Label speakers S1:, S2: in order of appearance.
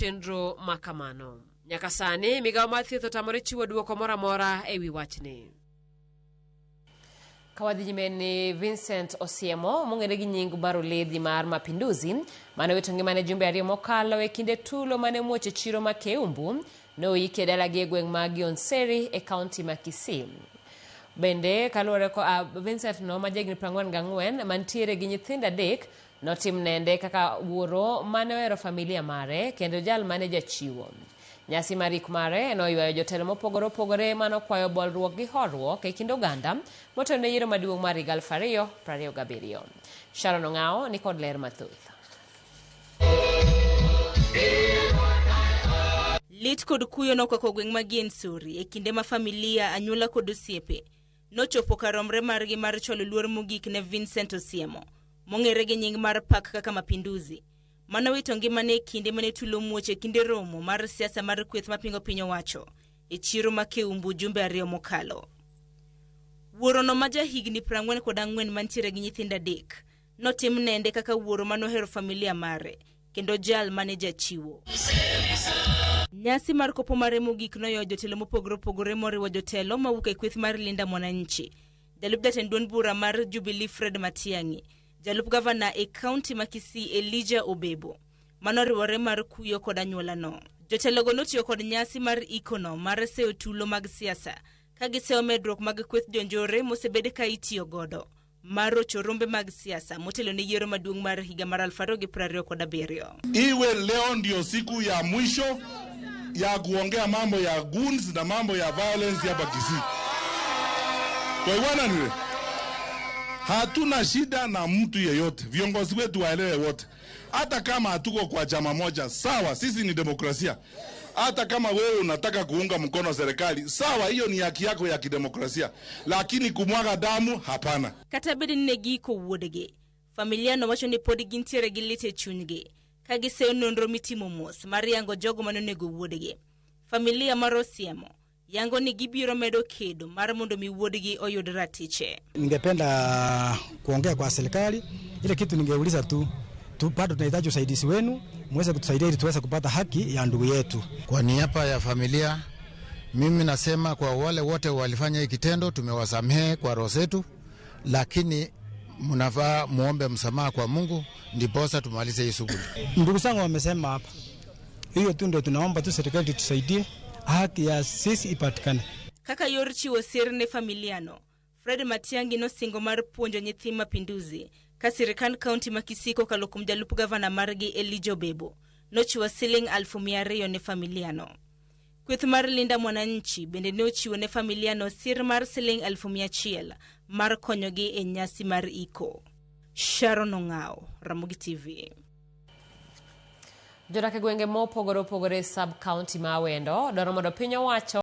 S1: Chenro ma kamano. Nyaka sani, migawo mar thieth otamore chiwo dwoko moro amora e wi wachni. Ka wadhi nyime ni Vincent Osiemo mong'ere gi nying mar oledhi mar Mapinduzi mane owito ngimane jumbe ariyo mokalo e kinde tulo mane omuoch e chiro ma Keumbu ne oiki e dalagi e gweng' ma Gionseri e kaunti ma Kisii. Bende kaluwore ko Vincent no ma jahigni 44 mantiere gi nyithindo adek Notim nende kaka wuoro mane ohero familia mare kendo jal mane jachiwo. Nyasi mar ik mare noywayo jotelo mopogore opogore mane okwayo bolruok gi horuok e kind oganda motelo ne yiero maduong' mar higa 2027. Sharon Ong'awo ni kod ler mathoth.
S2: Lit kod kuyo nokwako gweng' ma Giensori e kinde ma familia, anyuola kod osiepe nochopo kar romre margi mar chwalo luor mogik ne Vincent Osiemo, mong'ere gi nying mar pak kaka Mapinduzi, mane owito ngimane e kinde mane tulo muoch e kinde romo mar siasa mar kweth mapingo piny owacho e chiro ma Keumbu jumbe ariyo mokalo. Wuorono ma ja higni 44 mantiere gi nyithindo adek, notim nende kaka wuoro manohero familia mare kendo jal mane jachiwo. Nyasi mar kopo mare mogik noywayo jotelo mopogore opogore moriwo jotelo mawuok e kweth mar Linda Mwananchi, jalup jatend duond bura mar Jubilee Fred Matiang'i, jalup gavana e kaunti ma Kisii Elijah Obebo, manoriwore mar kuyo kod anyuolano. Jotelogo notiyo kod nyasi mar ikono mar seyo tulo mag siasa ka giseyo medruok mag kweth jonjore mosebed ka itiyo godo mar rocho rombe mag siasa motelo ne yiero maduong' mar higa mar 2027.
S3: Iwe leo ndio siku ya mwisho ya kuongea mambo ya goons na mambo ya violence hapa Kisii. Twaigwana niwe? Hatuna shida na mtu yeyote, viongozi wetu waelewe wote, hata kama hatuko kwa chama moja, sawa, sisi ni demokrasia. Hata kama wewe unataka kuunga mkono serikali, sawa, hiyo ni haki yako ya kidemokrasia, lakini kumwaga damu hapana.
S2: Kata bed ni ne giiko wuodgi, familia no wacho ni pod gintiere gi lit e chunygi ka giseyo nonro mitimo mos mar yango jogo mane onego wuodgi. Familia mar Osiemo yango ni gibiro medo kedo mar mondo mi wuodgi oyud ratiche.
S4: Ningependa kuongea kwa serikali, ile kitu ningeuliza tu tu, bado tunahitaji usaidizi wenu, muweze kutusaidia ili tuweze kupata haki ya ndugu yetu.
S5: Kwa niaba ya familia, mimi nasema kwa wale wote walifanya hii kitendo, tumewasamehe kwa roho zetu, lakini mnafaa muombe msamaha kwa Mungu ndiposa tumalize hii shughuli.
S4: Ndugu zangu wamesema hapa, hiyo tu ndio tunaomba tu serikali tusaidie, haki ya sisi ipatikane.
S2: Kaka yor chiwo sir ne familiano, Fred Matiang'i nosingo mar puonjo nyithi Mapinduzi ka sirkand kaunti ma Kisii kokalo kuom jalup gavana margi Elijah Obebo nochiwo siling 200,000 ne familiano. Kweth mar Linda Mwananchi bende ne ochiwo ne familiano sir mar siling 100,000 mar konyogi e nyasi mar iko. Sharon Ong'awo, Ramogi TV.
S1: Jodak e gwenge mopogore opogore e sub county ma Awendo dwaro mondo piny owacho